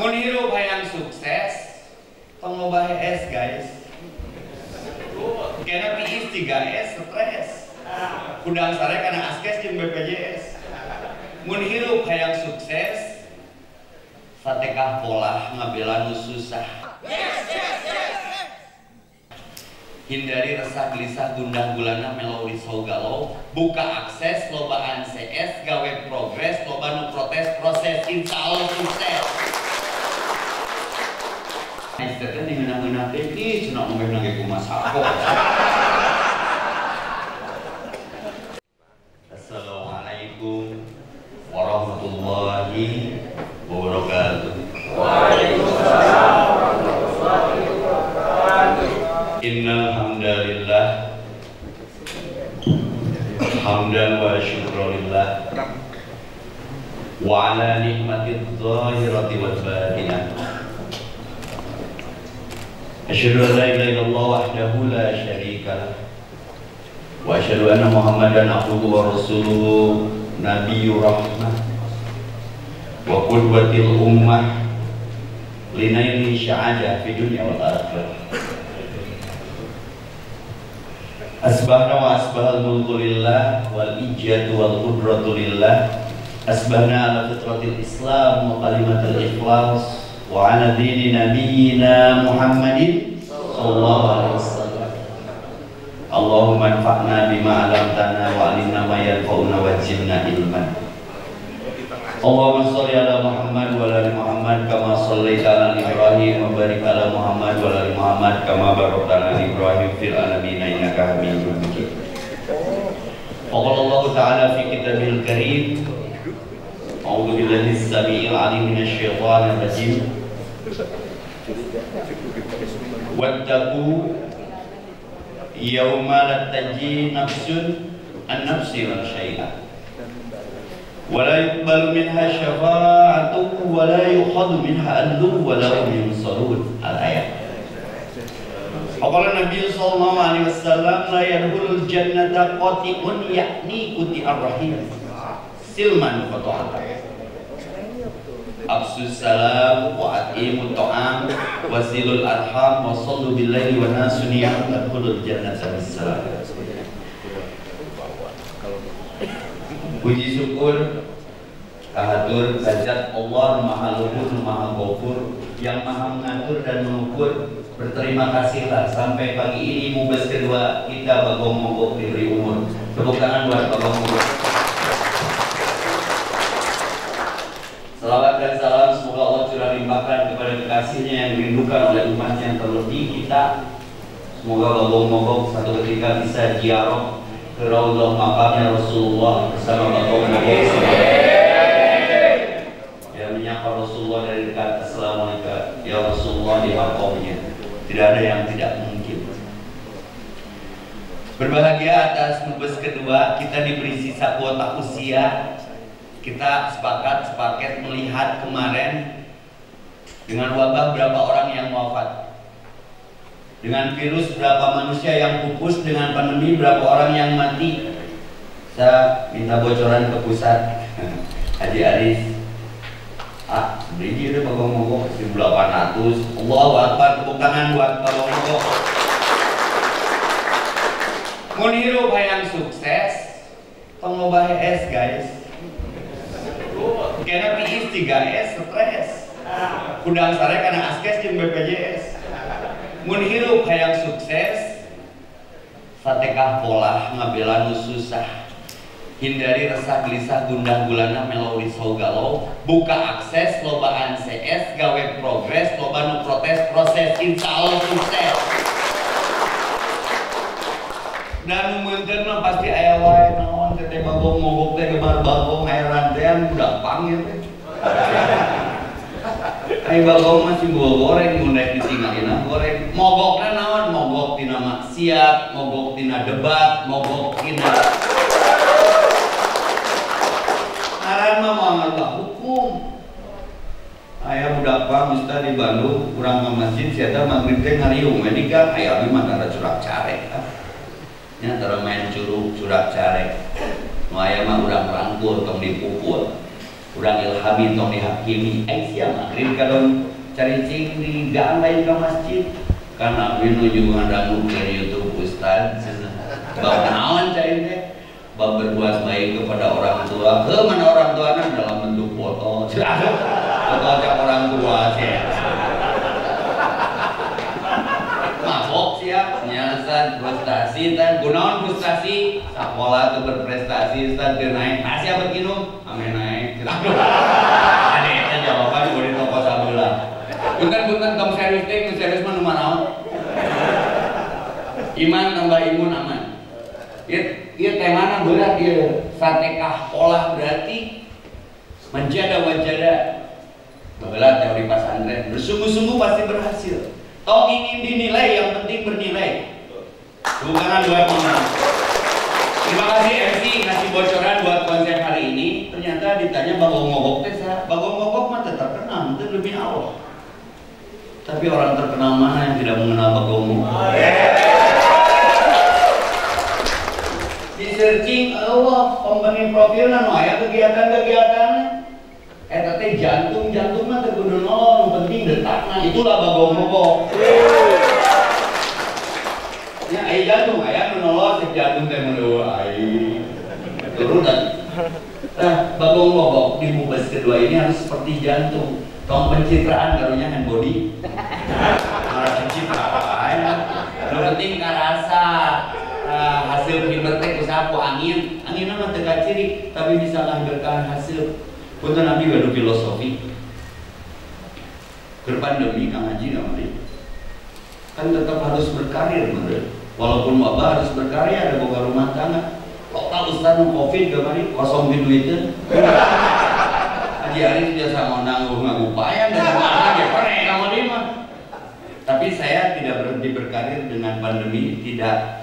Mun hirup hayang sukses, tong loba hees guys. Kena tiis 3S stres. Kudang sare kana askes jeung BPJS. Mun hirup hayang sukses, satekah polah ngabela nu susah. Yes, yes, yes. Hindari resah gelisah gundah gulana melo risau galau, buka akses lobaan CS gawe progres loba nu protes proses insya Allah sukses. Istri teh ngeunah-ngeunah teh ih cenah omeh nage kumaha sako. Assalamualaikum warahmatullahi wabarakatuh. Waalaikumsalam warahmatullahi wabarakatuh. Innal hamdalillah hamdan wa syukrillah wa ala nikmatiz zahirati wal batinah. Asyhadu an la ilaha illallah wahdahu la syarika lah wa asyhadu anna Muhammadan abduhu wa rasuluhu nabiyyur rahmah wa qudwatil ummah linaili sya'adah fi dunya wal akhirah. Asbahna wa asbahal mulku lillah wal ijatu wal qudratu lillah. Asbahna ala fitratil Islam wa kalimatil ikhlas wa ala dini nabiyyina Muhammadin sallallahu alaihi wasallam. Allahumma anfa'na bima 'allamtana wa 'allimna ma yanfa'una wa zidna ilman. Allahumma sholli ala Muhammad wa ala ali Muhammad kama shallaita ala Ibrahim wa barik ala Muhammad wa ala ali Muhammad kama barakta ala Ibrahim fil alamin innaka Hamidum Majid. Qala Allah ta'ala fi kitabil karim, a'udzu billahi as-sami'il 'alim minasy syaithanir rajim. Wattaqu yauma la tajzi nafsun an nafsin syai'a wa la yuqbalu minha syafa'atu wa la yu'khadhu minha 'adlun wa la hum yunsarun. Al-ayat. Qala Nabi sallallahu alaihi wasallam la yadkhulul jannata qati'un ya'ni quti'ar rahim silman qata'ata. Absus salam wa at'imut ta'am wa silul arham wa sallu bil laili wa nasu niyam tadkhulul jannata bis-salam. Puji syukur kahatur hajat Allah Maha Luhur Maha Ghafur yang maha mengatur dan mengukur. Berterima kasihlah sampai pagi ini mubes kedua kita Bagong Mogok diberi umur. Tepuk tangan buat Bagong Mogok. Salawat dan salam semoga Allah curah limpahkan kepada kekasihnya yang dirindukan oleh umatnya yang terlebih kita. Semoga Bagong Mogok satu ketika bisa ziarah ke raudhah makamnya Rasulullah bersama Bagong Mogok. Ya, menyapa Rasulullah dari dekat. Assalamualaikum ya Rasulullah di makamnya. Tidak ada yang tidak mungkin. Berbahagia atas mubes kedua kita diberi sisa kuota usia. Kita sepakat sepaket melihat kemarin dengan wabah berapa orang yang wafat, dengan virus berapa manusia yang pupus, dengan pandemi berapa orang yang mati. Saya minta bocoran ke pusat Haji Aris. Ah, beri dia Bagong Mogok 1800. Allahu Akbar, tepuk tangan buat Bagong Mogok. Mun hirup hayang sukses, tong loba hees guys. Kena tiis 3S stres. Kudang sare kana askes jeung BPJS. Mun hirup hayang sukses, satekah polah ngabela nu susah. Hindari resah gelisah gundah gulana melo risau galau, buka akses lobaan CS gawe progres loba nu protes proses insya Allah sukses. Dan nu meunteun mah pasti aya wae naon teh Bagong Mogok teh gemar bagong aya rantean budak pang ieu teh. Ai bagong mah simbol goreng mun rek ditingalina goreng. Mogokna naon? Mogok tina maksiat, mogok tina debat, mogok tina ngaran mah moal ngarubah hukum. Aya budak pang misalnya di Bandung urang ka masjid sia teh magrib teh ngariung we di gang, aya abdi mah tara curak carek. Nya tara main curug curak carek. Nu aya mah urang rangkul tong dipukul. Urang ilhami tong dihakimi. Ai sia maghrib kadon caricing di gang lain ka masjid. Karena abdi nuju ngadangu ke YouTube Ustaz cenah. Bab naon cai teh? Bab berbuat baik kepada orang tua. Ke mana orang tuana dalam bentuk foto. Foto cak orang tua sia. Mabok sia, nya frustasi tan, kunaon frustasi? Sakola tuh berprestasi Ustaz teu naik. Nah sia beginum, ame naik. Ada eta jawaban di toko sabelah. Punten-punten tong serius teh, nu serius mah nu manaon. Iman tambah imun aman. Ieu temana berat ieu. Satekah pola berarti menjada wajada. Baheula teori pasantren, bersungguh-sungguh pasti berhasil. Tong ingin dinilai, yang penting bernilai. Tepuk tangan buat Mama. Terima kasih MC ngasih bocoran buat konsep hari ini. Ternyata ditanya Bagong Mogok teh saha? Bagong Mogok mah tetap terkenal, itu demi Allah. Tapi orang terkenal mana yang tidak mengenal Bagong Mogok? Di searching Allah, company profilna nu aya kegiatan-kegiatan. Eta teh jantung-jantung mah teu kudu nolong, nu penting detakna. Itulah Bagong Mogok. Ya aya jantung aya nu nolong cek jantung teh mun eueuh aing. Turunan. Nah, Bagong Mogok di mubes kedua ini harus seperti jantung. Tong pencitraan karunya hand body. Marah pencitraan. Nu penting karasa. Hasil fiber teh usaha ku angin. Anginna mah teu kaciri tapi bisa ngahasilkan hasil. Punten abdi gaduh filosofi. Keur pandemi Kang Haji kamari. Kan tetap harus berkarir meureun. Walaupun wabah harus berkarya, ada boga rumah tangga. Lokal ustaz nu Covid kamari kosong di duiteun. Haji Aris biasa ngondang ngagupayan dari mana ge pere kamari mah. Tapi saya tidak berhenti berkarir dengan pandemi, tidak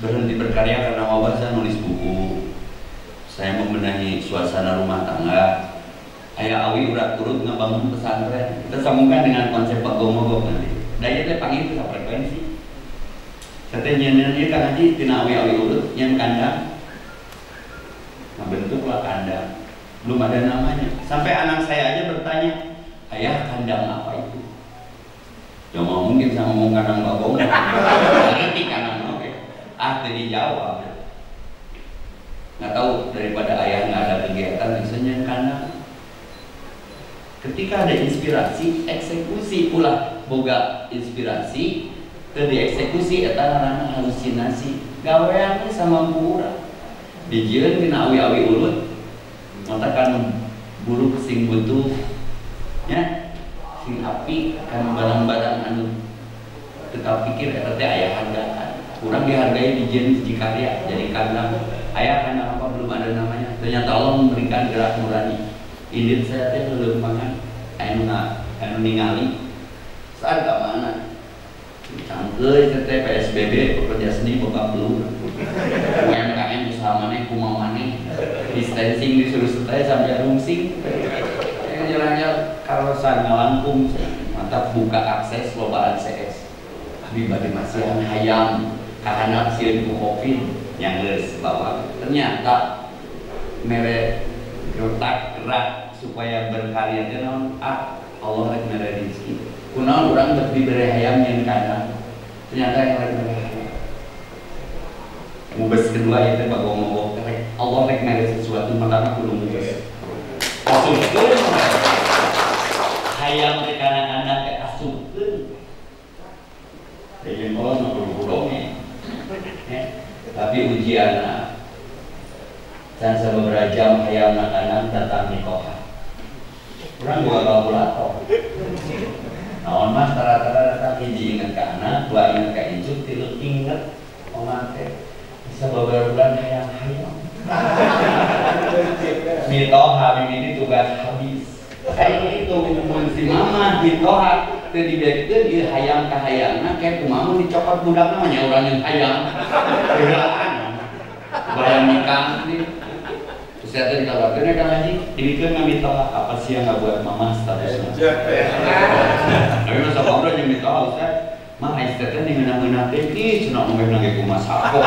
berhenti berkarya karena wabah. Saya nulis buku. Saya membenahi suasana rumah tangga. Ayah awi urat turut ngebangun pesantren. Kita sambungkan dengan konsep Bagong Mogok nanti. Daya teh panggil itu frekuensi. Saya teh nyeun ieu Kang Haji tina awi-awi urut nyeun kandang. Nah, bentuklah kandang. Belum ada namanya. Sampai anak saya aja bertanya, "Ayah, kandang apa itu?" Ya mau mungkin saya ngomong kandang Bagong. Ngerti kandang oke. Ah, teu dijawab. Nggak tahu daripada ayah nggak ada kegiatan misalnya kandang. Ketika ada inspirasi, eksekusi ulah boga inspirasi teu dieksekusi eta ngaranna halusinasi. Gawean we samampu urang. Dijieun tina awi-awi urut, mata kan buruk sing butuh nya sing api kan barang-barang anu tetap pikir eta teh aya hargaan. Kurang dihargai dijieun hiji karya jadi kandang. Ayah kandang apa belum ada namanya. Ternyata Allah memberikan gerak nurani. Indit saya teh leuleumpangan anu ningali saat ka mana cangkeuy teh PSBB pekerja seni boga pelur UMKM usaha maneh kumaha maneh distancing disuruh stay sampai rungsing jalan-jalan karosan ngalangkung mantap buka akses lobaan CS abi bade masihan hayam kahanap sieun ku Covid yang geus bawa ternyata mere retak gerak supaya berkarya teh naon ah Allah rek mere rezeki kunaon urang teu dibere hayam nyeun kandang ternyata yang rek mere hayam mubes kedua ieu teh Bagong Mogok teh Allah rek mere sesuatu pertama kudu mubes asupkeun hayam teh kana kandang teh asupkeun deui kolon nu kudu dongeng tapi ujianna can sababaraha jam hayam na kandang datang mitoha urang boga kalkulator naon mah tara-tara datang hiji inget ka anak dua inget ka incu tilu inget oman teh bisa babaraha bulan hayang-hayang mitoha mimiti tugas habis aing itu mun si mama mitoha teu dibekeun ieu hayang ka hayangna kayak kumaha mun dicokot budakna mah nya urang yang hayang heulaan bayang nikah nih terus saya teh dikabarkeun ya Kang Haji dibikeun ka mitoha apa sih yang nggak buat mama statusnya tapi masa ngobrol jeung mitoha Ustaz mah ai teh ngeunah-ngeunah teh ih cenah omeh ge kumaha sako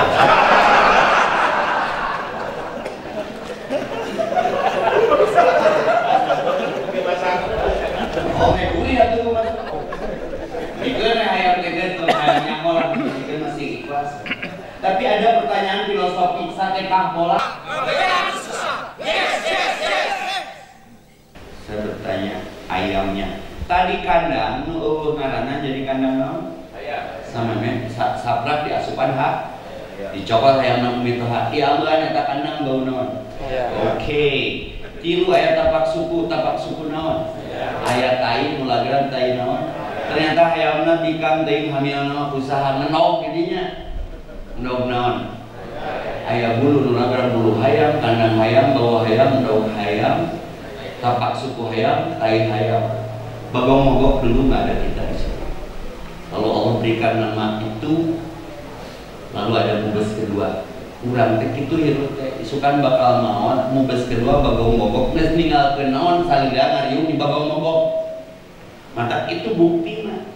Satekah pola. Saya bertanya ayamnya. Tadi kandang nu eueuh ngaranna jadi kandang naon? Ayam. Sama men saprak diasupan hak. Dicokot hayamna mitoha. Diambelan eta kandang bau naon? Oke. Tilu aya tapak suku naon? Aya tai mulageran tai naon? Ternyata hayamna bikang teuing hamilna usaha ngenog didinya. Ngenog naon? Aya bulu nu lagaran bulu hayam, kandang hayam, bawa hayam, endog hayam, tapak suku hayam, tai hayam. Bagong mogok dulu nggak ada kita di situ. Lalu Allah berikan nama itu, lalu ada mubes kedua. Urang teh kitu hirup teh isukan bakal maot, mubes kedua bagong mogok geus ninggalkeun naon salila ngariung di bagong mogok. Mata itu buktina.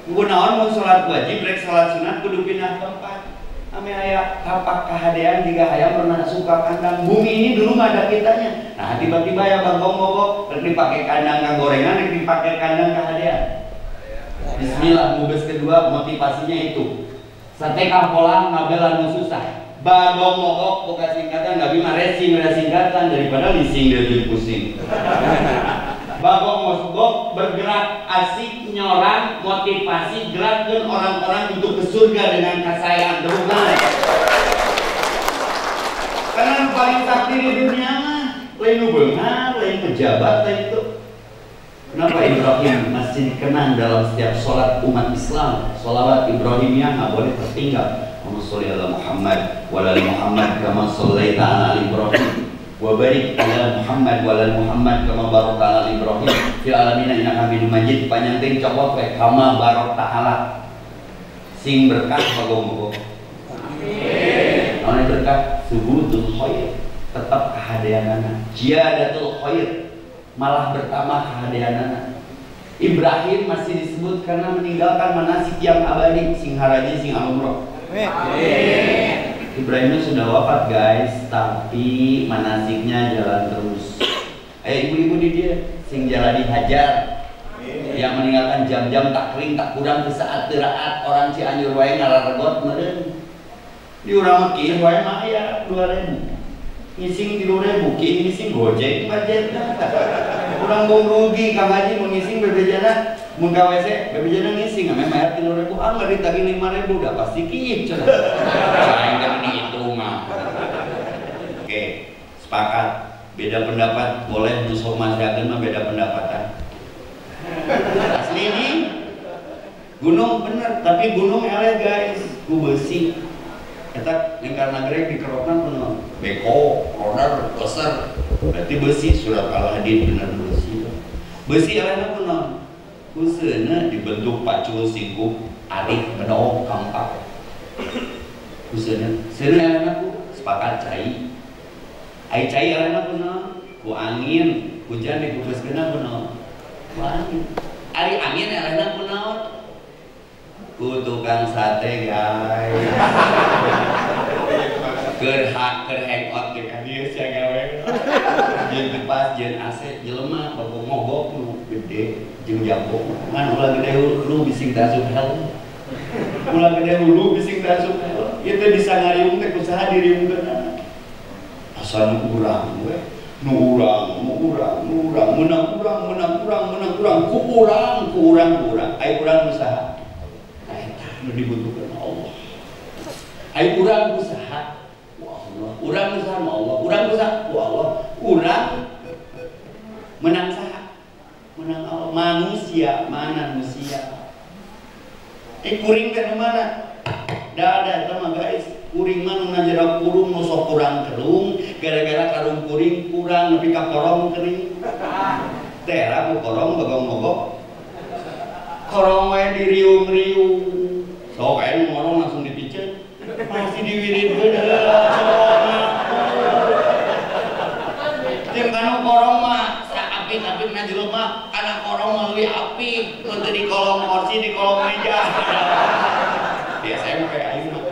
Kunaon mun salat wajib rek salat sunat kudu pindah tempat. Ame aya tapak kahadean jiga hayam pernah suka kandang bumi ini dulu nggak ada kitanya. Nah tiba-tiba ya bagong mogok rek dipake kandang kagorengan rek dipake kandang kahadean. Bismillah mubes kedua motivasinya itu. Satekah pola ngabela nu susah. Bagong mogok boga singkatan tapi mah racing udah singkatan daripada leasing dia pusing. Bagong mogok bergerak asik nyorang motivasi gerakkan orang-orang untuk ke surga dengan kasayang terutama. Karena yang paling sakti di dunia mah lain nu beunghar, lain pejabat, lain itu. Kenapa Ibrahim masih dikenang dalam setiap sholat umat Islam? Sholawat Ibrahimiyah nggak boleh tertinggal. Allahumma sholli ala Muhammad wa ala ali Muhammad kama shallaita ala Ibrahim wa barik ala Muhammad wa ala Muhammad kama barakta ala Ibrahim fil alamin innaka Hamidum Majid. Panjang teh cokot we kama barakta ala sing berkah moga-moga. Amin. Naon berkah? Subutul khair, tetap kahadeanana. Ziyadatul khair, malah bertambah kahadeanana. Ibrahim masih disebut karena meninggalkan manasik yang abadi, sing haraji sing alumroh. Amin. Ibrahimnya sudah wafat guys, tapi manasiknya jalan terus. Ibu-ibu di dia, sing jalan dihajar, yang meninggalkan jam-jam tak kering tak kurang ke saat teraat orang Cianjur wae ngararegot meureun. Di urang kieu wae mah aya 2000. Ngising 3000, kieu ngising Gojek budgetna. Urang bong rugi Kang Haji mun ngising bebejana mun ka WC bebejana ngising ame mayar 3000, ah ditagih 5000 udah pasti kieu cenah. Aing teh meni hitung mah. Oke, sepakat. Beda pendapat boleh nu sok masyakeun mah beda pendapatan. Asli ini gunung bener, tapi gunung eleh guys, ku besi. Eta lingkar nagrek dikerokna kunaon? Beko, roder, doser. Berarti besi, surat Al-Hadid bener besi. Besi elehna kunaon? Ku seuneu dibentuk pacul singkup arik bedog kampak. Ku seuneu, seuneu elehna ku sepakat cai. Ai cai elehna kunaon? Ku angin, hujan dikupeskeunna kunaon? Ku angin. Ari angin elehna kunaon? Ku tukang sate guys. Keur hak keur hangout jeung ka dieu sia gawe. Jeung kipas jeung AC jelema bagong mogok nu gede jeung jago. Ngan ulah gede hulu bising tasup helm. Ulah gede hulu bising tasup helm. Ieu teh bisa ngariung teh kusaha diriungkeun. Asa nu urang we. Nu urang, nu urang, nu urang, menang urang, menang urang, menang urang, ku urang, ku urang, ku urang. Ai urang usaha. Eta nu dibutuhkeun Allah. Ai urang usaha. Wah Allah, urang usaha ma Allah, urang usaha ku Allah, urang menang saha? Menang Allah. Manusia, mana manusia? Kuring teh nu mana? Da ada eta mah guys. Kuring mah nu jero kurung nu sok kurang kerung, gara-gara karung kuring kurang nepi ka korong kering. Tera ku korong bagong mogok. Korong wae diriung-riung. Sok aya nu ngorong langsung dipiceun. Pasti diwiridkeun heula corona. Jeung kanu korong mah saapik-apikna jelema kana korong mah leuwih apik mun teu di kolong kursi di kolong meja. Biasanya mah kayak aing mah.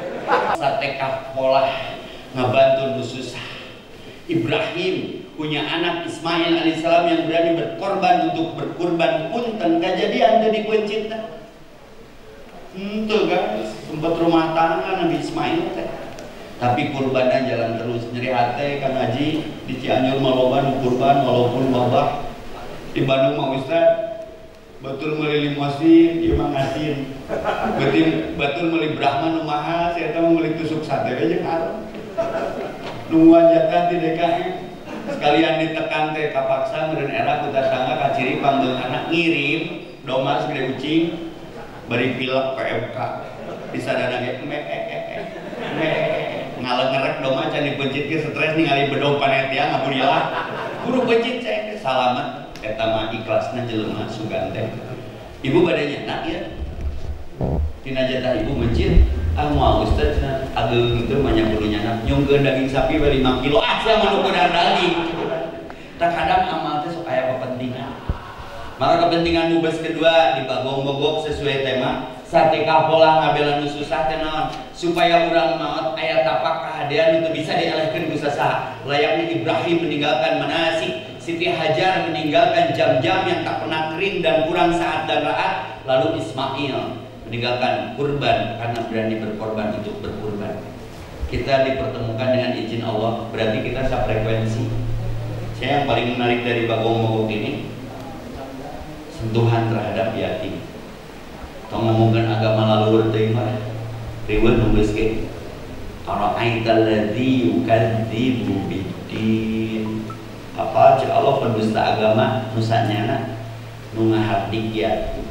Satekah pola ngabantu nu susah. Ibrahim punya anak Ismail alaihissalam yang berani berkorban untuk berkurban punten kajadian teu dikuncit teh. Henteu guys, sempat rumah tangga Nabi Ismail teh. Tapi kurbannya jalan terus. Nyeri hati Kang Haji di Cianjur mah loba nu kurban walaupun wabah. Di Bandung mah Ustaz batur meuli limosin, ieu mah ngasin. Batur meuli Brahman nu mahal, saya teh meuli tusuk sate we jeung areng. Nungguan jatah di DKM. Sekalian ditekan teh kapaksa meureun era ku tatangga kaciri panggeunghana ngirim domba segede ucing bari pilek PMK. Disadana ge me me ngalengerek domba can dipencit ge stres ningali bedog panitia ngaburilah. Guru pencit cek salamet eta mah ikhlasna jelema sugan teh. Ibu bade nyenak ya. Tina jatah ibu mencit, ah moal ustaz cenah ageung teu mah nya kudu nyanak nyungkeun daging sapi we 5 kilo. Ah sia mah nu kudu daging. Tah kadang amal teh sok aya kepentingan. Maka kepentingan mubes kedua di Bagong Mogok sesuai tema satekah pola ngabela nu susah teh naon supaya urang maot aya tapak kahadean nu teu bisa dielehkeun ku sasaha. Layaknya Ibrahim meninggalkan manasik, Siti Hajar meninggalkan jam-jam yang tak pernah kering dan kurang saat dan raat, lalu Ismail meninggalkan kurban karena berani berkorban untuk berkurban. Kita dipertemukan dengan izin Allah, berarti kita sefrekuensi. Saya yang paling menarik dari Bagong Mogok ini sentuhan terhadap yatim. Tong ngomongkeun agama laluhur teuing mah riweuh nu geus ge. Ara'aital ladzi yukadzibu biddin. Apa cek Allah pendusta agama nu sanyana nu ngahardik yatim.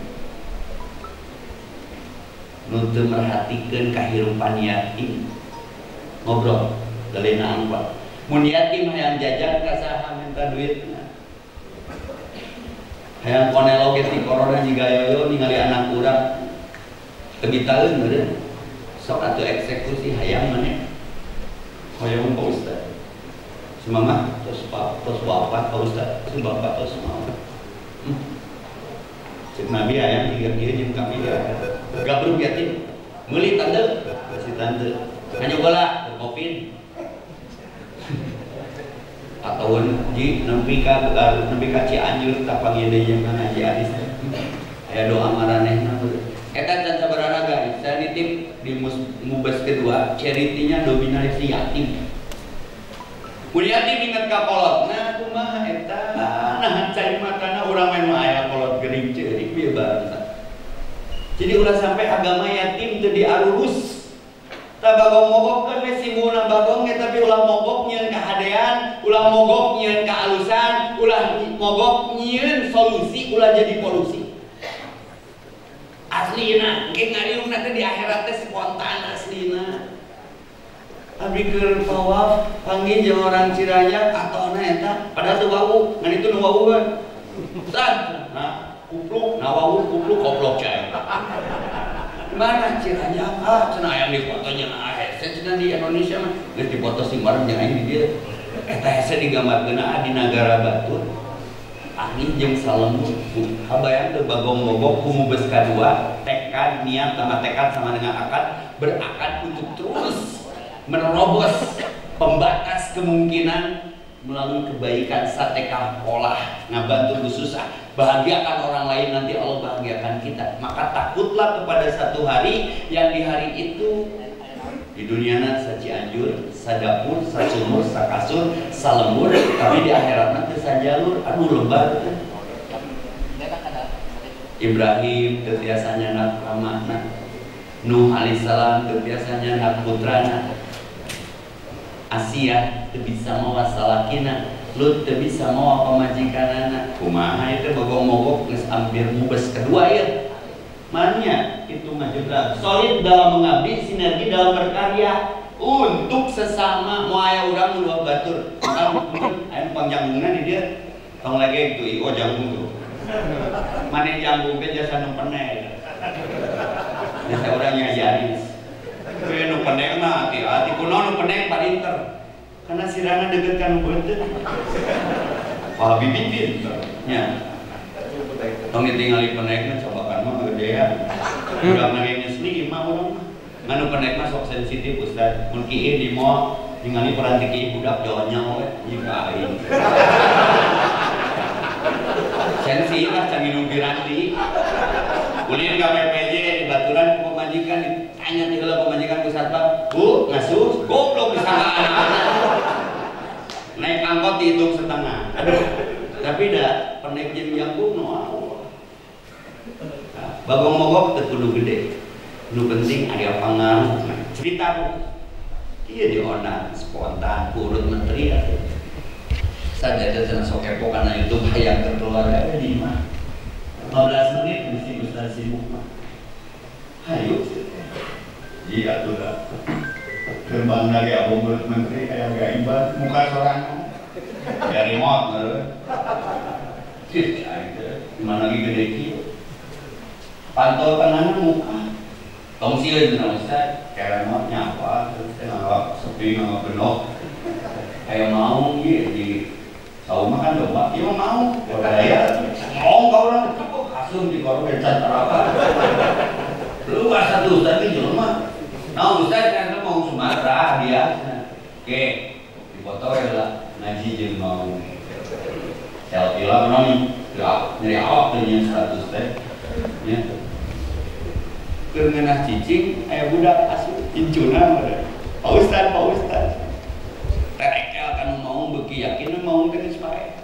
Nu teu merhatikeun kahirupan yatim. Ngobrol dalena angkot. Mun yatim hayang jajan ka saha minta duitna. Hayang konelo ge ti corona jiga yoyo ningali anak urang teu bitaeun meureun. Sok atuh eksekusi hayang maneh. Hoyong Pak Ustaz. Sumangga tos pak tos wafat Pak Ustaz, si bapak tos maot. Cek Nabi hayang jiga kieu jeung kami ya. Gabruk yatim. Meuli tante, si tante. Kanyo bola Covid. Ataupun ji nempi ka Cianjur tah panggil deui jeung Kang Haji Aris. Aya doa maranehna. Eta can sabaraha guys, saya nitip di mubes kedua, charity-nya dominasi yatim. Mun yatim inget ka kolot, nah kumaha eta? Nah cai matana urang main mah aya kolot gering ceurik bieu bangsa. Jadi ulah sampai agama yatim teu diarurus. Tah bagong mogok kan we simulna bagong ge tapi ulah mogok nyieun kahadean, ulah mogok nyieun kaalusan, ulah mogok nyieun solusi, ulah jadi polusi. Aslina, engke ngariungna teh di akhirat teh spontan aslina. Abdi keur tawaf panggil jeung orang Ciraya atona eta padahal teu wau, ngan itu nu wau kan. Ustaz, nah kupluk, nah wau kupluk koplok cai. Mana Ciraya? Ah, cenah aya dipoto nya hese cenah di Indonesia mah. Geus dipoto sing bareng jeung aing di dieu. Eta hese digambarkeun di nagara batur. Angin jeung salembur. Kabayang teu Bagong Mogok ku mubes kadua, tekad niat tambah tekad sama dengan akad, berakad untuk terus menerobos pembatas kemungkinan melalui kebaikan satekah pola ngabantu nu susah, bahagiakan orang lain nanti Allah bahagiakan kita. Maka takutlah kepada satu hari yang di hari itu di dunia sa Cianjur, sa dapur, sa sumur, sa kasur, sa lembur, tapi di akhirat nanti sa jalur. Aduh lebar tuh. Ibrahim teu tiasa nyandak ramana, Nuh alaihissalam teu tiasa nyandak putrana, Asia teu bisa mawa salakina, Lut teu bisa mawa pamajikanana. Kumaha itu Bagong Mogok geus hampir mubes kedua ya. Manya itu mah juga solid dalam mengabdi, sinergi dalam berkarya untuk sesama. Mau aya urang nu batur, aya pangjangungna di dieu. Tong lagi itu io janggung tuh. Maneh janggung teh jasa nu penek. Jasa urang nya Aris. We nu penek mah hati-hati kunaon nu penek parinter. Karena sirana deket ka nu beuteung. Pak Habibie pinter nya. Tong ditingali penek mah cobakan mah gedean. Urang mah nyesli imah urang mah. Ngan nu penek mah sok sensitif Ustaz. Mun kieu di moal ningali peranti kieu budak jauhnya we jeung ka aing. Sensi lah can minum piranti. Ulin ka PPJ di baturan pemajikan ditanya ti heula pemajikan ku satpam, "Bu, ngasuh?" Goblok mah. Aduh, tapi dah pendek jeung jangkung nu Allah. Bagong mogok teu kudu gede. Nu penting aya pangaruh. Cerita ku. Ieu diondang spontan urut menteri atuh. Saja cenah sok kepo kana YouTube hayang keur keluarga di imah. 15 menit bisi ustaz sibuk mah. Hayu. Iya tuh dah. Gerbang dari abu menteri kayak gak ibadah muka sorangan. Ya remote meureun. Cih, gimana lagi gede kieu. Pantau tengahna muka. Tong sieun cenah ustaz, kayak remote nyapa terus teh nganggap sepi nganggap penuh. Kayak mau ieu di saung mah kan domba, ieu mah mau. Budaya ngomong ka urang cukup kasum di korban can terapa. Lu asa tuh ustaz ge jelema. Nah, ustaz kan mau Sumatera biasa. Oke, dipoto we lah ngaji jeung mau. Selfie lah orang nyeri awak teh nya status teh. Nya. Keur ngeunah cicing aya budak asup incuna meureun. Pak Ustaz, Pak Ustaz. Terekel kanu mau beuki yakin mau teh geus pae.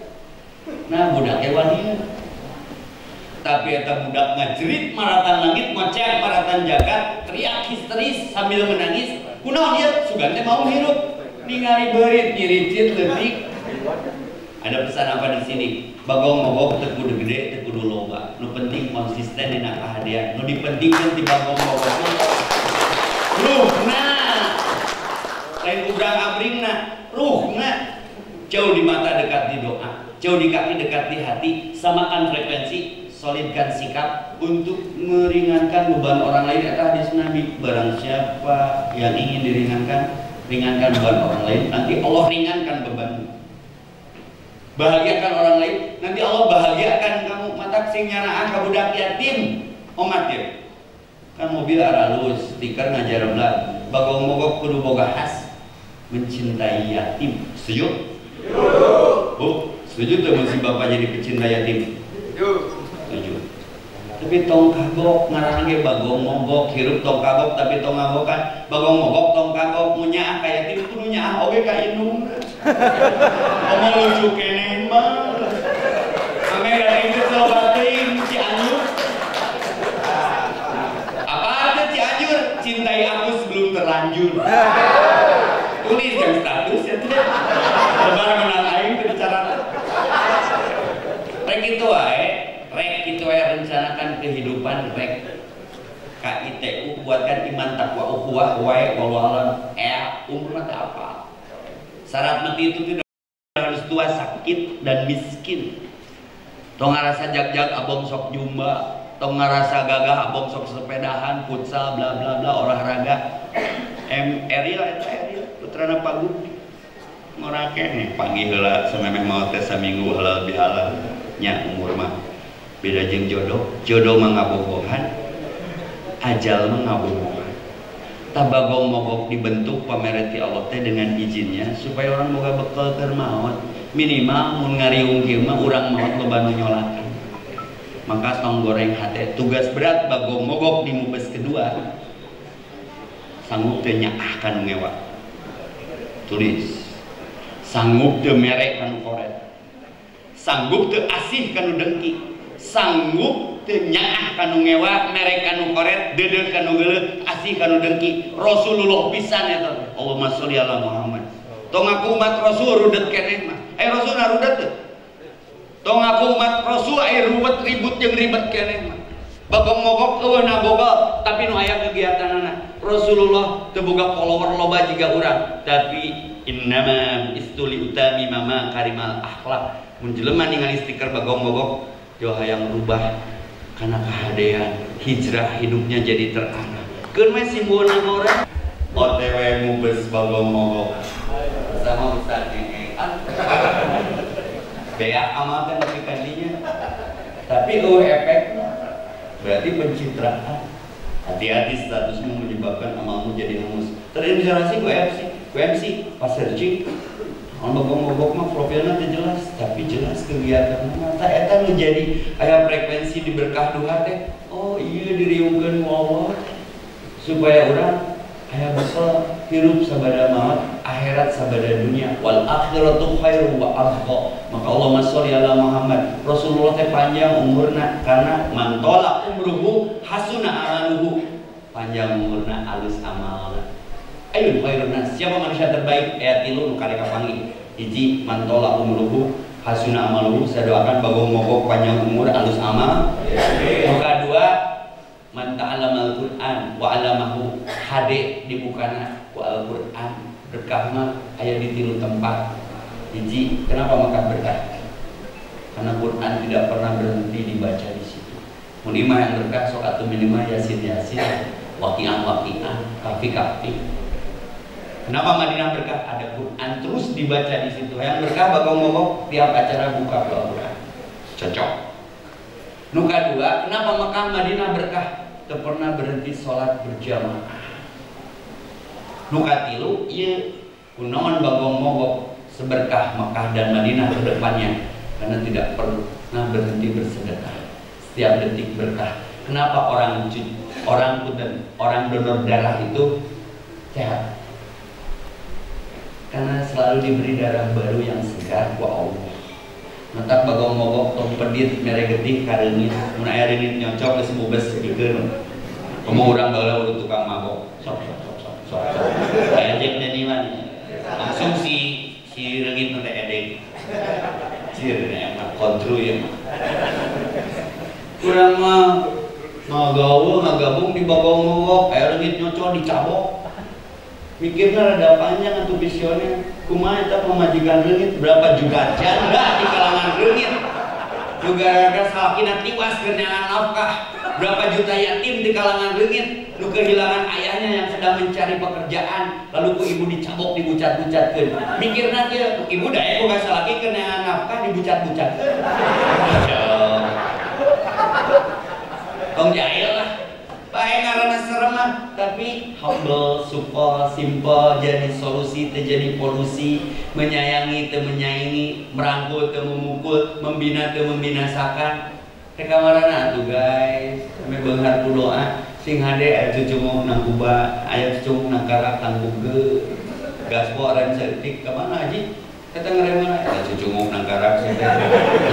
Nah, budaknya wani. Tapi eta budak ngajerit maratan langit, ngoceh maratan jagat, teriak histeris sambil menangis. Kunaon ieu? Sugan teh mau hirup. Ningali beurit nyiricit leutik. Ada pesan apa di sini? Bagong mogok teu kudu gede, teu kudu loba. Nu penting konsisten dina kahadean. Nu dipentingkeun ti bagong mogok mah ruhna. Lain ubrang-abringna, ruhna. Jauh di mata dekat di doa, jauh di kaki dekat di hati, samakan frekuensi, solidkan sikap untuk meringankan beban orang lain. Eta hadis Nabi, barang siapa yang ingin diringankan, ringankan beban orang lain, nanti Allah ringankan bebanmu. Bahagiakan orang lain, nanti Allah bahagiakan kamu. Matak sing nyaraan ka budak yatim, omat ya. Kan mobil aralus, stiker ngajareblah. Bagong mogok kudu boga khas mencintai yatim. Setuju? Bu, setuju tuh mesti bapak jadi pecinta yatim? Setuju. Tapi tong kagok ngarang ge bagong mogok hirup tong kagok tapi tong ngagokan bagong mogok tong kagok mun nyaah ka yatim kudu nyaah oge ka indungna. Omong lucu keneh mah. Ame dateng teh loba teuing Cianjur. Apa teh Cianjur? Cintai aku sebelum terlanjur. Tulis yang status ya teh. Lebar menang aing teh dicatat. Rek kitu wae. Rek itu ya rencanakan kehidupan rek KITU buatkan iman takwa ukhuwah wae wallahu umur mah apa. Syarat mati itu tidak harus tua, sakit dan miskin. Tong ngarasa jag-jag abong sok jumba, tong ngarasa gagah abong sok sepedahan, futsal bla bla bla olahraga. M Eril eta Eril putrana Pak Gudi. Ngora keneh panggih heula samemeh maot teh saminggu halal bihalal nya umur mah. Beda jeung jodoh, jodoh mah ngabogohan, ajal mah ngabogohan. Tah bagong mogok dibentuk pamereti Allah teh dengan izinnya supaya orang boga bekal keur maot. Minimal mun ngariung kieu mah urang maot loba nu nyolatan. Maka tong goreng hate tugas berat bagong mogok di mubes kedua. Sanggup teu nyaah ka nu ngewa. Tulis. Sanggup teu mere ka nu koret. Sanggup teu asih ka nu dengki. Sanggup teu nyaah ka nu ngewa, mere ka nu koret, deudeuh ka nu geuleuh, asih ka nu dengki. Rasulullah pisan eta teh. Allahumma sholli ala Muhammad. Tong ngaku umat Rasul rudet keneh mah. Rasul na rudet teu? Tong ngaku umat Rasul aya ruwet ribut jeung ribet keneh mah. Bagong mogok eueuh na boga, tapi nu aya kegiatanana. Rasulullah teu boga follower loba jiga urang, tapi innama istuli utami mama karimal akhlak. Mun jelema ningali stiker bagong mogok jo hayang rubah karena kehadean hijrah hidupnya jadi terarah. Keun we simbolna goreng OTW mubes bagong mogok bersama Ustaz Ngean. Beak amal kan nepi ka dinya. Tapi eueuh efekna berarti pencitraan. Hati-hati statusmu menyebabkan amalmu jadi hangus. Terinspirasi ku MC pas searching on bagong mogok mah profilnya teu jelas, tapi jelas kegiatan mah. Tah eta nu jadi aya frekuensi di berkah duha teh. Oh iya diriungkeun ku Allah supaya urang aya bekal hirup sabada maot, akhirat sabada dunia. Wal akhiratu khairu wa abqa. Maka Allahumma sholli ala Muhammad. Rasulullah teh panjang umurna karena man tola umruhu hasuna amaluhu. Panjang umurna alus amalna. Ayun khairun nas. Siapa manusia terbaik? Ayat 3 nu karek kapanggih. Hiji man tola umruhu hasuna amaluhu. Saya doakan Bagong Mogok panjang umur alus amal. Nu kadua man ta'allama al-Qur'an wa 'allamahu. Hade dibukana ku Al-Qur'an. Berkah mah aya di 3 tempat. Hiji, kenapa Mekah berkah? Karena Quran tidak pernah berhenti dibaca di situ. Mun imah yang berkah sok atuh minimal yasin yasin, waqiah waqiah, kafi kafi. Kenapa Madinah berkah? Ada Quran terus dibaca di situ. Yang berkah Bagong Mogok tiap acara buka Al-Quran. Cocok. Nu kadua, kenapa Mekah Madinah berkah? Teu pernah berhenti sholat berjamaah. Nu katilu, ieu kunaon Bagong Mogok seberkah Mekah dan Madinah ke depannya, karena tidak pernah berhenti bersedekah. Setiap detik berkah. Kenapa orang donor darah itu sehat? Karena selalu diberi darah baru yang segar ku Allah. Matak Bagong Mogok tong pedit mere getih kareungit, mun aya reungit nyocok geus bubes dikeun. Komo urang baheula urang tukang mabok. Sok sok sok sok sok. Aya jeung nyanyian. Langsung si reungit teh edek. Cir emang kontru ya. Urang mah ngagaul ngagabung di Bagong Mogok, aya reungit nyocok dicabok. Mikirnya rada panjang atau visioner. Kumaha eta pamajikan reungit berapa juga janda di kalangan reungit. Juga gara-gara salakina tiwas keur neangan nafkah. Berapa juta yatim di kalangan reungit nu kehilangan ayahnya yang sedang mencari pekerjaan, lalu ku ibu dicabok dibucat-bucatkeun. Mikirna kieu, ibu daek boga salaki keur neangan nafkah dibucat-bucatkeun. Tong jahil lah. Bae ngaranna serem mah, tapi humble, supel, simple, jadi solusi teu jadi polusi, menyayangi teu menyaingi, merangkul teu memukul, membina teu membinasakan. Teh kamarana atuh guys, sampe beunghar ku doa sing hade aya cucunguk nang Kuba, aya cucunguk nang Karak tang buge. Gaspol rem saeutik ka mana haji? Eta ngerem mana? Eta cucunguk nang Karak sing teh.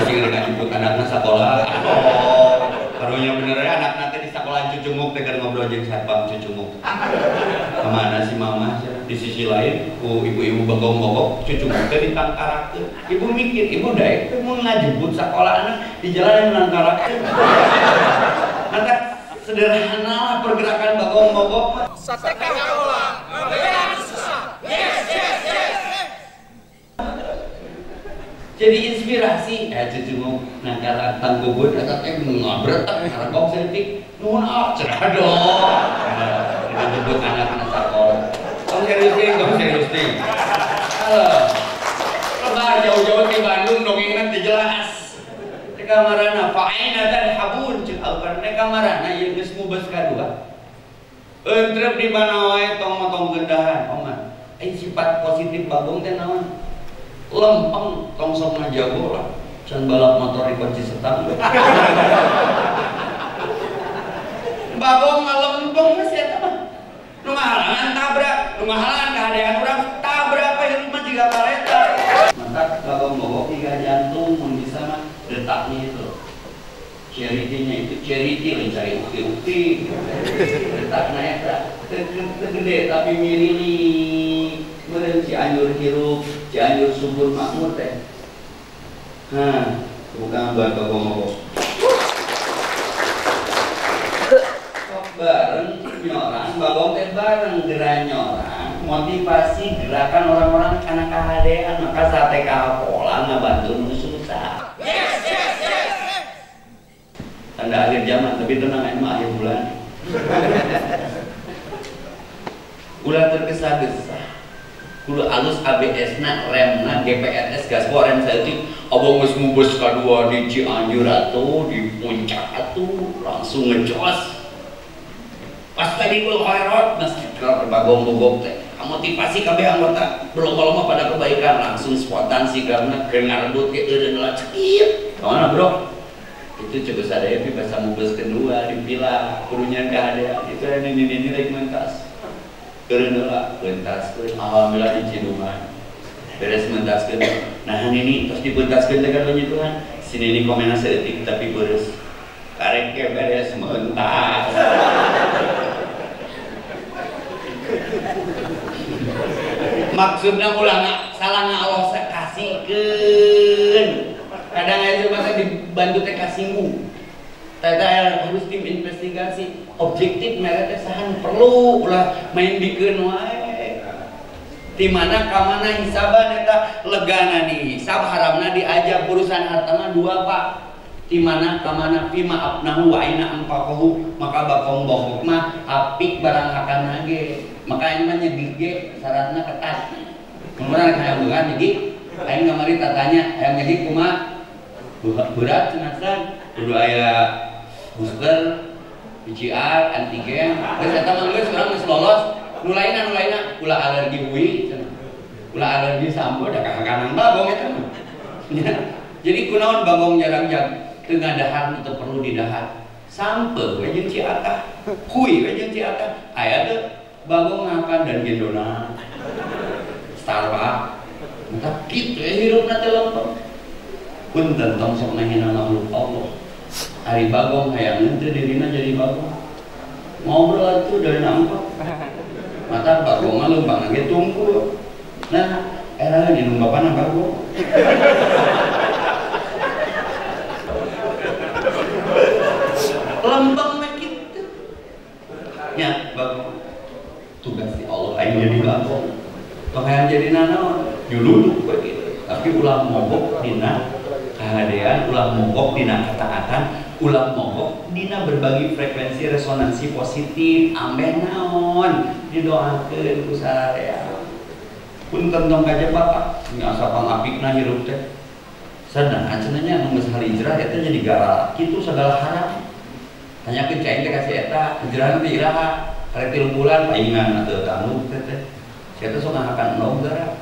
Sing rek ngajemput anakna sakola. Oh. Karunya bener ya anak nanti di sekolah cucunguk teh keur ngobrol jeung satpam cucunguk. Kemana si mama? Di sisi lain ku ibu-ibu Bagong Mogok cucunguk teh ditangkarakeun. Ibu mikir, ibu daek teh mun ngajemput sakola anak di jalan yang nangkarakeun. Maka sederhana lah pergerakan Bagong Mogok mah. Sate kaola, ngebean susah. Yes, yes, yes. Jadi inspirasi, cucunguk nangkarak tanggugun eta teh ngabretek ngaregok saeutik nuhun ah cerah dong. Dijemput anak-anak sakola. Tong serius deui, tong serius deui. Halo. Lebar jauh-jauh di Bandung dongengna teu jelas. Teh kamarana fa aina tadhhabun ceuk Al-Qur'an teh kamarana ieu geus mubes kadua. Entrep di mana wae tong motong gendahan oman. Ai sifat positif Bagong teh naon? Lempeng tong sok ngajago lah. Can balap motor di kunci setang. Bagong ngalempeng mah sia eta mah. Nu ngahalangan tabrak, nu ngahalangan kahadean urang tabrak we hirup mah jiga kareta. Matak Bagong Mogok jiga jantung mun bisa mah detaknya itu. Charity-nya itu charity lain cari ukti-ukti. Detakna eta teu gede tapi mirili. Meureun Cianjur hirup, Cianjur subur makmur teh. Hah, tepuk tangan buat Bagong Mogok. Sok bareng nyorang, Bagong teh bareng geura nyorang, motivasi gerakan orang-orang kana kahadean, maka sate kapola ngabantu nu susah. Yes, yes, yes. Tanda akhir zaman, tapi tenang emang akhir bulan. Ulah tergesa-gesa. Kudu alus ABS-na, remna, GPRS, gaspol, rem saeutik. Abang geus mubes kadua di Cianjur atuh, di puncak atuh, langsung ngejos. Pas tadi gua khairat, masjid Bagong Mogok teh. Motivasi kabeh anggota berlomba-lomba pada kebaikan, langsung spontan sih karena keur ngarebut ke eureun lah cekit. Kamana bro? Itu cukup sadaya pi basa mubes kedua dipilah kudunya kahadean. Itu ini rek mentas. Eureun heula pentaskeun alhamdulillah di Cidungan. Beres mentaskeun. Nah ini terus dipentaskeun teh kan Tuhan. Sini ini komenna saeutik tapi beres. Karek ge beres mentas. Maksudna ulah salah Allah kasihkeun. Kadang aya masa dibantu teh kasinggung. Teh harus tim investigasi objektif mere teh sahan perlu ulah main dikeun wae. Di mana ka mana hisaban eta legana dihisab haramna diajab urusan harta mah dua Pak. Di mana ka mana fima abnahu wa aina anfaqahu maka bakong bokok mah apik barang hakana ge. Maka ini mah nyegik ge syaratna ketat. Mun urang hayang beungan nyegik aing kamari tatanya hayang nyegik kumaha? Berat cenah kudu aya booster, PCR, antigen. Geus eta mah geus urang geus lolos. Nu lainna ulah alergi hui cenah. Ulah alergi sambo da kahakanan bagong eta mah. Jadi kunaon bagong jarang-jarang teu ngadahar teu perlu didahar. Sampe we jeung ciatah, hui we jeung ciatah. Aya teu bagong ngakan dan gendona. Starbucks. Entah kitu we hirupna teh lempeng. Punten tong sok ngahina makhluk Allah. Ari bagong hayang teu dirina jadi bagong. Ngobrol atuh dari nampak. Mata bagong mah leumpang ge tungku. Nah, era minum bapana bagong. Lempeng mah kitu. Nya bagong. Tugas di Allah aing jadi bagong. Tong hayang jadi nanaon? Nyuluduk we kitu. Tapi ulah mogok dina kahadean, ulah mogok dina ketaatan, ulah mogok dina berbagi frekuensi resonansi positif ambeh naon didoakeun ku sararea. Punten tong kajebak ah nya asa pangapikna hirup teh. Sadang cenah nya nu geus hijrah eta jadi gara kitu sagala haram. Tanyakeun cai teh ka si eta hijrahna teh iraha karek 3 bulan paingan atuh tanggung teh teh. Si eta sok ngahakan endog gara.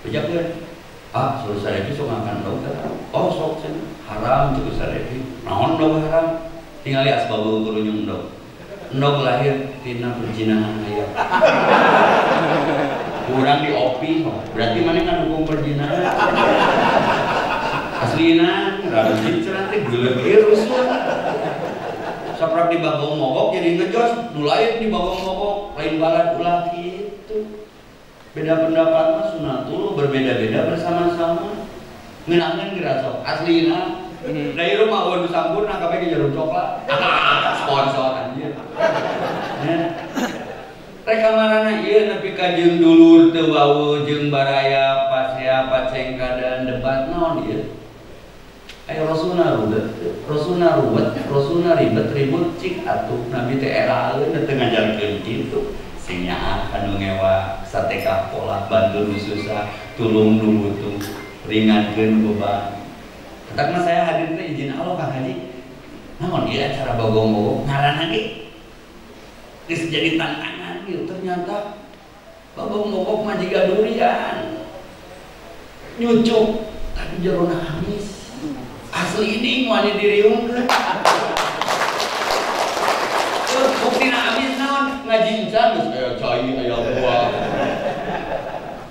Bejakeun. Ah, suruh sarepi sok ngahakan endog gara. Oh sok cenah haram cek sarepi. Naon endog haram? Tingali asbabul kurunyung endog. Endog lahir tina perzinahan hayam. Kurang di opi, berarti mana kan hukum perzinahan. Aslina, rajin cenah teh geuleugir rusuh. Saprak di bagong mogok jadi ngejos, nu lain di bagong mogok, lain balad ulah kitu. Beda pendapat mah sunatullah, berbeda-beda bersama-sama. Ngeunaheun geura sok aslina. Da ieu mah eueun nu sampurna kabeh ge jarum coklat. Sponsor anjir. Rek kamarana ieu nepi ka jeung dulur teu waweuh jeung baraya pasea pacengkadan debat naon ieu. Ayo rasulna ruwet, rasulna ruwet, rasulna ribet ribut cik atuh nabi teh eraeun teu ngajarkeun kitu. Sing nyaah kanu ngewa satekah pola bantu nu susah, tulung nu butuh, ringankeun beban. Katakna saya hadir teh izin Allah Kang Haji. Naon ieu acara bagong-bagong ngaranna ge geus jadi tantangan gitu. Ternyata bagong mogok mah jiga durian. Nyucuk tapi jerona amis. Asli ini wani diriungkeun. Terus buktina amis naon? Ngajincan geus aya cai aya buah.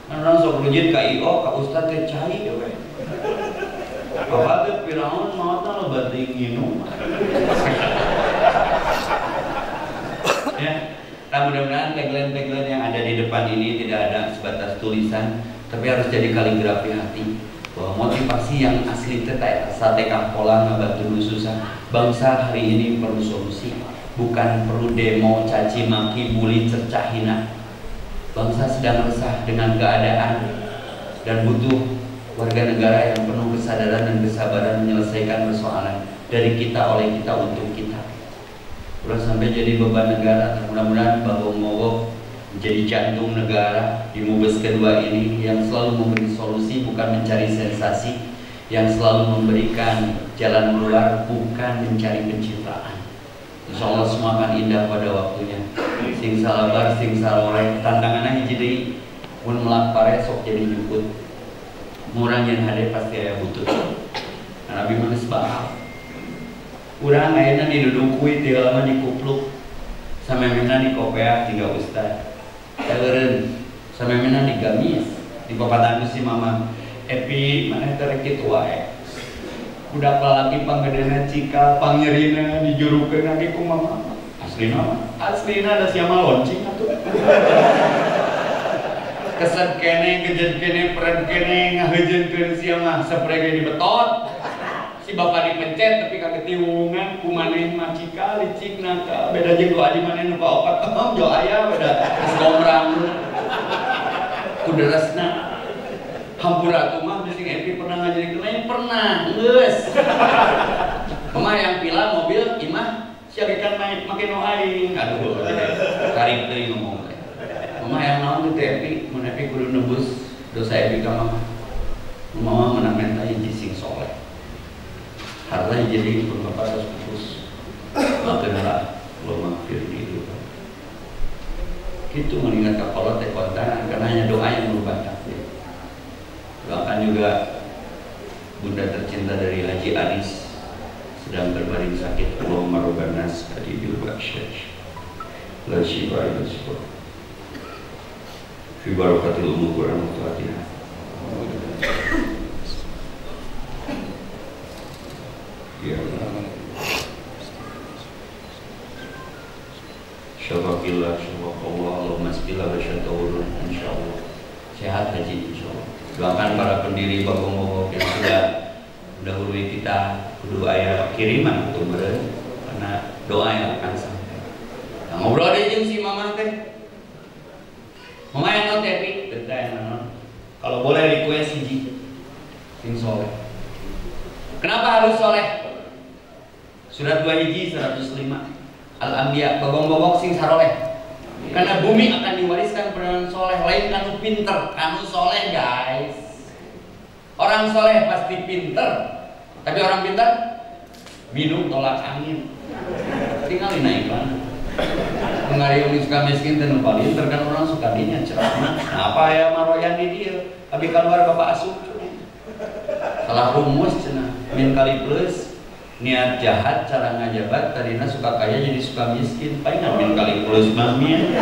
Kan urang sok rujit ka IO ka ustad teh cai we. Bapak teh Firaun maotna loba teuing nginum. Ya, nah, mudah-mudahan tagline-tagline yang ada di depan ini tidak ada sebatas tulisan, tapi harus jadi kaligrafi hati. Bahwa motivasi yang asli teh satekah pola ngabantu nu susah. Bangsa hari ini perlu solusi, bukan perlu demo, caci maki, bully, cercah hina. Bangsa sedang resah dengan keadaan dan butuh warga negara yang penuh kesadaran dan kesabaran menyelesaikan persoalan dari kita, oleh kita, untuk kita. Udah sampai jadi beban negara, mudah-mudahan bagong mogok menjadi jantung negara di Mubes kedua ini yang selalu memberi solusi bukan mencari sensasi, yang selalu memberikan jalan keluar bukan mencari pencitraan. Insya Allah semua akan indah pada waktunya. Sing salabar, sing saloreh, tantangannya hiji deui, mun melak pare sok jadi jukut. Murang yang hade pasti aya butut. Nah, Nabi mah geus baal. Urang ayeuna didudukui ti lama dikupluk. Samemehna dikopeah jiga ustad. Eureun samemehna digamis. Di papatahan si mama Epi maneh teh rek kitu wae. Budak lalaki panggedena cikal pangnyerina dijurukeun lagi ku mama. Aslina mah, aslina da sia mah loncing atuh. Keset kene, gejet kene, peren kene, ngaheujeunkeun sia mah spray ge dibetot. Si bapak dipencet tapi kaget tiwungan ku maneh mah cikal licik nakal. Beda jeung ku adi maneh nu kaopat jo aya beda geus gombrang. Ku deresna. Hampura tuh mah bising Epi pernah ngajarin lain pernah geus. Mama yang pila mobil imah sia kan make nu aing. Aduh tarik deui ngomong teh. Mama yang naon teh Epi mun Epi kudu nebus dosa Epi ka mama. Mama menang menta hiji sing soleh. Harta jadi pun bapak harus putus. Makeun lah lo maghfir gitu. Gitu mengingat kapal teh kontan karena hanya doa yang merubah takdir. Doakan juga bunda tercinta dari Haji Anis sedang berbaring sakit. Allahumma rabban nas adidil ba'syaj la syifa illa syifa fi barakatil umur Quran Fatihah. Ya Allah syafaqillah syafaqallah Allahumma asqillah wa syatawurun insyaallah. Sehat Haji insyaallah. Doakan para pendiri Bagong-Mogok yang sudah mendahului kita, kudu aya kiriman atau meureun karena doa yang akan sampai. Nah, ngobrol deh jeung si mama teh. Mama yang naon teh Pi? Teu teh naon. Kalau boleh request hiji sing soleh. Kenapa harus soleh? Surat 2 hiji 105 Al-Anbiya Bagong-Mogok sing saroleh. Karena bumi akan diwariskan kepada soleh, lain kanu pinter, kanu soleh guys. Orang soleh pasti pinter, tapi orang pinter minum tolak angin. Tinggal naik mana? Mengariung suka miskin dan lupa pinter kan orang suka dinya ceramah. Nah, apa ya maroyan di dia? Tapi keluar bapak asup. Salah rumus cenah, min kali plus. Niat jahat cara ngajabat tadina suka kaya jadi suka miskin palingan min kali plus mah min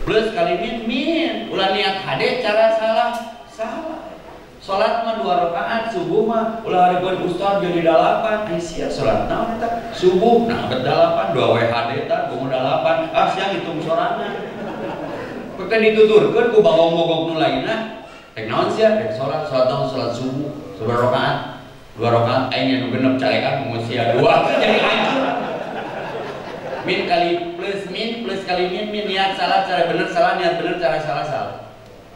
plus kali min min ulah niat hade cara salah salah salat mah 2 rakaat subuh mah ulah hareupeun ustad jadi 8 ai sia salat naon eta subuh nah bet 8 2 we hade ta bunga 8 ah sia ngitung sorangan teh dituturkeun ku bagong-bagong nu lainna. Rek naon sia? Rek salat, salat naon? Salat subuh, 2 rakaat. 2 rakaat aing nu genep carekan mun sia 2 jadi hancur. Min kali plus min plus kali min min niat salah cara bener salah niat bener cara salah salah.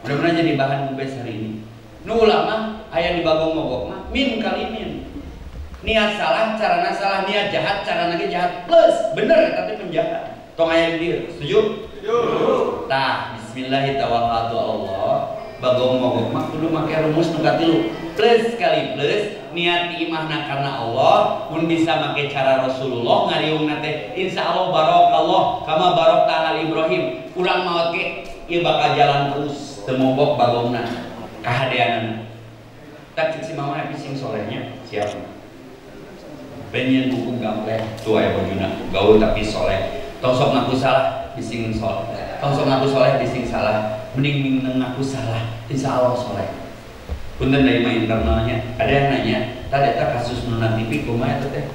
Mudah-mudahan jadi bahan mubes hari ini. Nu ulama aya di Bagong Mogok mah min kali min. Niat salah carana salah niat jahat carana ge jahat plus bener eta teh penjahat. Tong aya di dieu. Setuju? Setuju. Tah, bismillahirrahmanirrahim Allah. Bagong Mogok mah kudu make rumus nu katilu. Plus kali plus niat imahna karena Allah mun bisa make cara Rasulullah ngariungna teh insyaallah barokallah kama barokta ala Ibrahim. Urang maot ge ieu bakal jalan terus teu mogok bagongna kahadeanana. Tak cek si mama epi sing solehnya siap. Pengen buku gamleh tuh aya bajuna gaul tapi soleh. Tong sok ngaku salah bising soleh. Tong sok ngaku soleh bising salah. Mending ngaku salah, insya Allah soleh. Punten dari mah internalnya, ada yang nanya, tadi eta kasus nu na TV kumaha eta teh?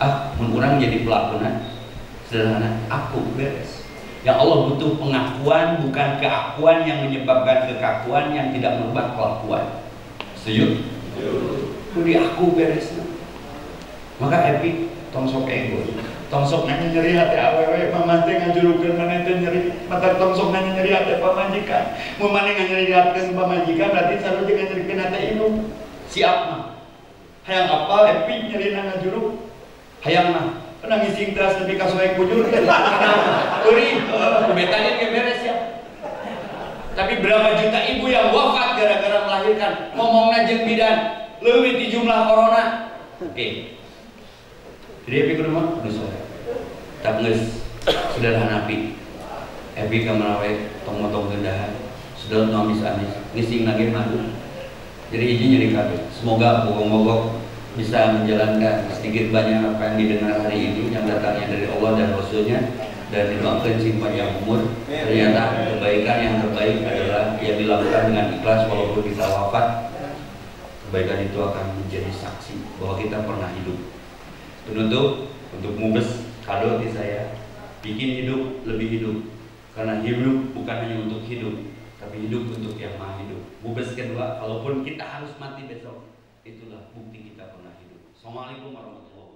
Ah, mun urang jadi pelakuna, sederhana, aku beres. Yang Allah butuh pengakuan, bukan keakuan yang menyebabkan kekakuan yang tidak merubah kelakuan. Setuju? Setuju. Di aku beres. Maka Epi tong sok ego. Tong sok nanya nyeri hati awewe, mama teh ngajurukeun maneh teh nyeri, mata tong sok nanya nyeri hati pamajikan. Mun maneh nganyerihatkeun pamajikan berarti sarua jeung nganyerikeun hati indung. Siap mah. Hayang apal Epi nyerina ngajuruk. Hayang mah pernah ngising teras nepi ka soek bujur teh. Peurih, betanin ge beres ya. Tapi berapa juta ibu yang wafat gara-gara melahirkan, ngomongna jeung bidan, leuwih di jumlah corona. Oke. Jadi Epi kudu mah kudu soleh. Tak geus sederhana Epi. Epi ka marawe tong motong gendahan, sudah nu amis-amis, ngising lagi madu. Jadi hiji nyeri kabeh. Semoga Bagong-Mogok bisa menjalankan sedikit banyak apa yang didengar hari ini yang datangnya dari Allah dan Rasulnya. Dan didoakan sing panjang umur. Ternyata kebaikan yang terbaik adalah yang dilakukan dengan ikhlas walaupun kita wafat. Kebaikan itu akan menjadi saksi bahwa kita pernah hidup. Penutup untuk mubes kado di saya, bikin hidup lebih hidup. Karena hidup bukan hanya untuk hidup, tapi hidup untuk yang maha hidup. Mubes kedua, kalaupun kita harus mati besok, itulah bukti kita pernah hidup. Assalamualaikum warahmatullahi wabarakatuh.